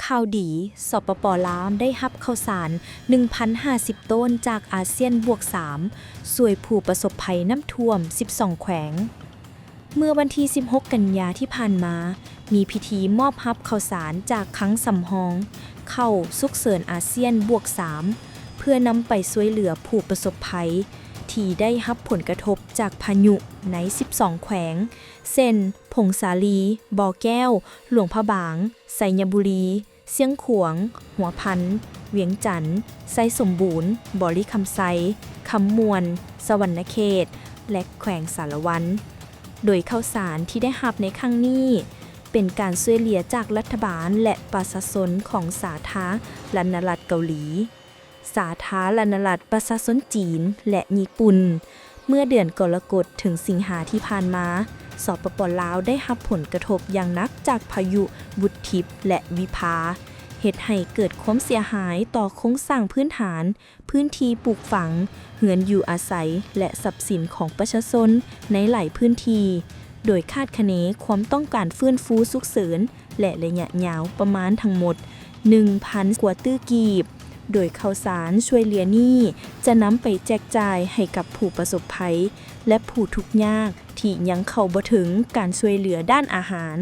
ຂ່າວດີ, ສປປ ລາວ ໄດ້ຮັບເຂົ້າສານ ໜຶ່ງພັນຫ້າສິບ ໂຕນ ຈາກອາຊຽນບວກສາມ ຊ່ວຍຜູ້ປະສົບໄພນ້ຳຖ້ວມ ສິບສອງ ແຂວງ. ເມື່ອວັນທີ ສິບຫົກ ກັນຍາທີ່ຜ່ານມາ, ມີພິທີມອບຮັບເຂົ້າສານຈາກຄັງສຳຮອງ ເຂົ້າສຸກເສີນອາຊຽນບວກສາມ ເພື່ອນຳໄປຊ່ວຍເຫຼືອຜູ້ປະສົບໄພທີ່ໄດ້ຮັບຜົນກະທົບຈາກພາຍຸໃນ ສິບສອງ ແຂວງ ເຊັ່ນ ຜົ້ງສາລີ, ບໍ່ແກ້ວ, ຫຼວງພະບາງ, ໄຊຍະບູລີ, ຊຽງຂວາງ, ຫົວພັນ, ວຽງຈັນ, ໄຊສົມບູນ, ບໍລິຄຳໄຊ, ຄຳມ່ວນ, ສະຫວັນນະເຂດ ແລະ ແຂວງສາລະວັນ. ໂດຍເຂົ້າສານທີ່ໄດ້ຮັບໃນຄັ້ງນີ້ ເປັນການຊ່ວຍເຫຼືອຈາກລັດຖະບານ ແລະ ປະຊາຊົນຂອງສາທາລະນະລັດເກົາຫຼີ, ສາທາລະນະລັດປະຊາຊົນຈີນ ແລະ ຍີ່ປຸ່ນ. ເມື່ອເດືອນກໍລະກົດເຖິງສິງຫາທີ່ຜ່ານມາ, ສປປ ລາວ ໄດ້ຮັບຜົນກະທົບຢ່າງໜັກຈາກພາຍຸບຸດທິບ ແລະ ວິພາ, ເຮັດໃຫ້ເກີດຄວາມເສຍຫາຍຕໍ່ໂຄງສ້າງພື້ນຖານ, ພື້ນທີ່ປູກຝັງ, ເຮືອນຢູ່ອາໄສ ແລະ ຊັບສິນຂອງປະຊາຊົນໃນຫຼາຍພື້ນທີ່, ໂດຍຄາດຄະເນຄວາມຕ້ອງການຟື້ນຟູສຸກເສີນ ແລະ ໄລຍະຍາວປະມານທັງໝົດ ໜຶ່ງພັນ ກວ່າຕື້ກີບ, ໂດຍເຂົ້າສານຊ່ວຍເຫຼືອນີ້ຈະນຳໄປແຈກຈ່າຍໃຫ້ກັບຜູ້ປະສົບໄພ ແລະ ຜູ້ທຸກຍາກທີ່ຍັງເຂົ້າບໍ່ເຖິງການຊ່ວຍເຫຼືອດ້ານອາຫານ.